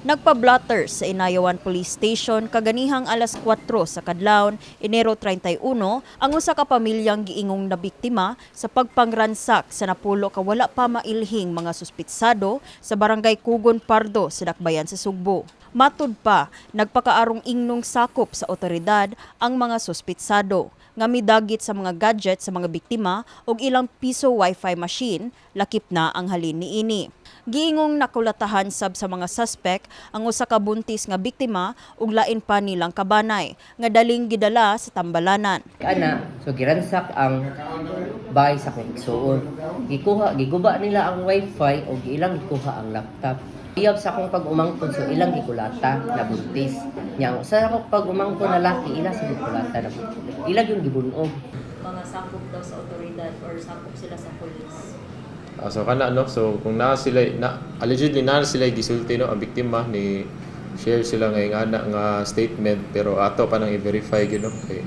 Nagpa-blotter sa Inayawan Police Station kaganihang alas 4 sa kadlawon, Enero 31, ang usa ka pamilyang giingong nabiktima sa pagpangransak sa napulo ka wala pa mailhing mga suspitsado sa Barangay Kugon Pardo sa Dakbayan sa Sugbo. Matud pa, nagpakaarong ingnong sakop sa otoridad ang mga suspitsado nga midagit sa mga gadget sa mga biktima ug ilang piso wifi machine, lakip na ang halin niini. Giingong nakulatahan sab sa mga suspect ang usa ka buntis nga biktima ug lain pa nilang kabanay nga daling gidala sa tambalanan. Ana, so giransak ang bahay sa akong igsuon. Gikuha, giguba nila ang wifi o ilang gikuha ang laptop. Iyab sa akong pag-umangkon, so ilang gikulata na buntis. Nya sa akong pag-umangkon na laki, ila sa gikulata na buntis. Ila yung gibunog. Mga sakop daw sa otoridad or sakop sila sa pulis. Ah, so kana, no, so kung naa sila na allegedly naa sila gisulti, no, ang biktima ni share sila nga ingana nga statement, pero ato pa nang i-verify gyud, no, kay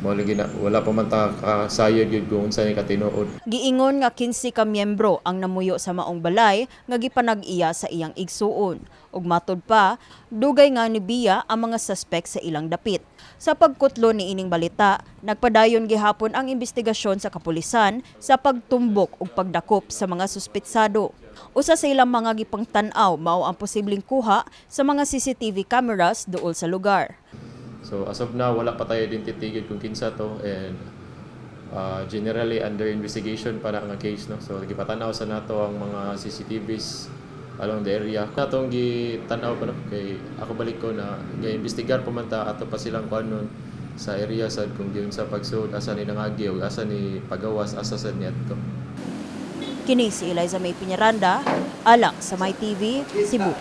mo lagi na wala pa man ta kasayod gyud kung unsa ni katinuod. Giingon nga 15 ka miyembro ang namuyo sa maong balay nga gipanag-iya sa iyang igsuon. Ug matod pa, dugay nga nibiya ang mga suspect sa ilang dapit. Sa pagkutlo ni ining balita, nagpadayon gihapon ang investigasyon sa kapulisan sa pagtumbok ug pagdakop sa mga suspetsado. Usa sa ilang mga gipangtan-aw mao ang posibleng kuha sa mga CCTV cameras duol sa lugar. So as of now, wala pa tayo identity gyud kung kinsa to and generally under investigation pa na ang case, no. So gipatan-aw sa nato ang mga CCTVs along the area. Natong gitan-aw pa, no, kay ako balik ko na ga-investigar pa man ta, ato pa silang kuan nun sa area sad kung giunsa pagsud, asa ni nangagi ug asa ni pagawas, asa sad ni adto. Kini si Eliza May Piñaranda, alang sa My TV, Cebu.